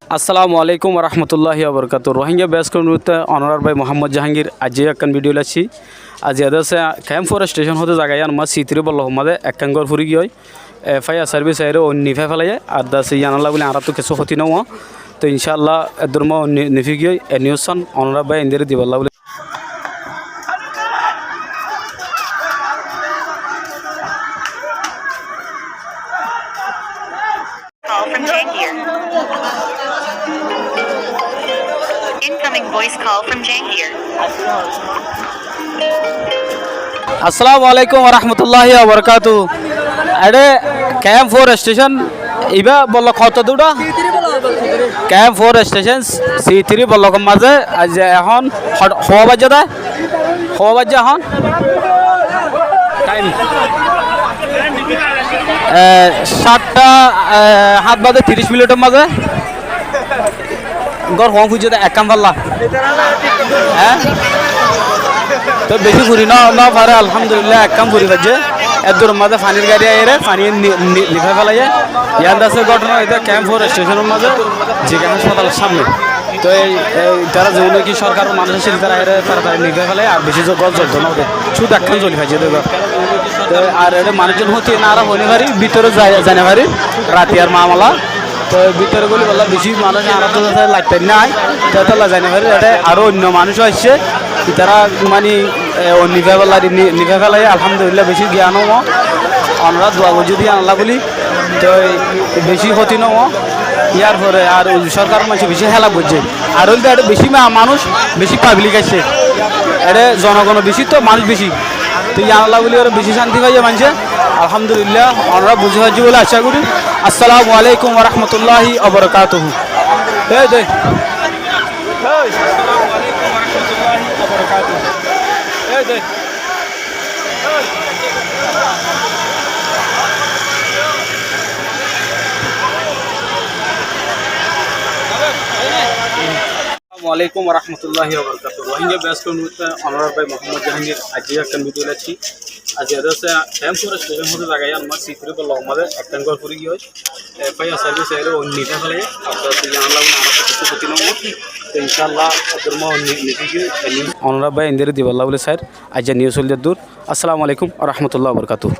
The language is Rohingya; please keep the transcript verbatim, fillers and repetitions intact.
Assalamu alaikum warahmatulláhi wabarakátuhu. Rohingya bes community onorar bái Muhammod Jahangir aijja ekkán video loi aiccí. Aijja de asé Kemfor station hoté zaga yián mazé C three block or mazé ekkán gór furi giyói. E, fire service aiyóre oin nifai félaiye, ar de asé yián olla buli añárattu kessú hóti no ó. Toi incálla eddur mazé oin ni-, nifi giyói, e news san onorar bái indóre diballa buli. Call from Jahangir. Incoming voice call from Jahangir. Assalamu alaikum warahmatulláhi wabarakátuhu. Eçé Kemfor station, ibá block hoto dé? Kemfor station C three block or mazé aijja ehón hoó-, hoó baijje dé? Hoó baijje ehón? Time. E, sátta, e, háñt baze tiríc minit or mazé gór hoó fuijje dé ekkán falla. Há? Toi beci furi no, no fare, alhamdulillah, ekkán furi faijje. Eddur mazé fanir gari aiyóre fani ni-, ni-, nifai félaiye. Yián de asé gótona óiye Kemfor station or mazé, Jiga háspatallor sámne. Toi ei, ei, tará zeén ki sorkaror manúc accíl, tará aiyóre taratari nifai félaiye, ar beci zo-, gór zolto no dé. Cúdu ekkán zoli faijje dé gór. Toi ar eçé manúic zon hóti no, añára hoi no fari, bútore zai, zai no fari, ratiyar mamela. Toi bútore góli bolla beci manúic añárattu asé, lait fai nái, toi etolla zai no fari, eçé aró oinno manúic aiccé, itará mani, e, oin nifai félaiye, ni-, nifai félaiye, alhamdulillah, beci giyan ó. Onora dua goijjó dé yián olla buli. Toi beci hóti no ó. Yar fore ar oi sorkaror maincé beci help goijjé. Ar óilde eçé beci ma-, manúic, beci public aiccé. Eçé zonogon beci to manúic beci. Toi yián olla buli aró beci cánti faiyé maincé. Alhamdulillah, onora buzí faijjó buli acá gorí. Assalamu alaikum warahmatulláhi wabarakátuhu. Ei de. Ei. Assalamu alaikum warahmatulláhi wabarakátuhu. Ei de. Assalamu alaikum warahmatulláhi wabarakátuhu. Rohingya bes community onorar bái Muhammod Jahangir aijja ekkán video loi aiccí. Aijja de asé Kemfor station hoté zaga yián mazé C three block or mazé ekkán gór furi giyói. E, fire service aiyóre oin nifai félaiye, ar de asé yián olla buli añárattu kessú hóti no ó. Toi incálla eddur mazé oin ni-, nifi giyói, e news. Onorar bái indóre diballa buli sair, aijja news óilde eddur. Assalamu alaikum warahmatulláhi wabarakátuhu.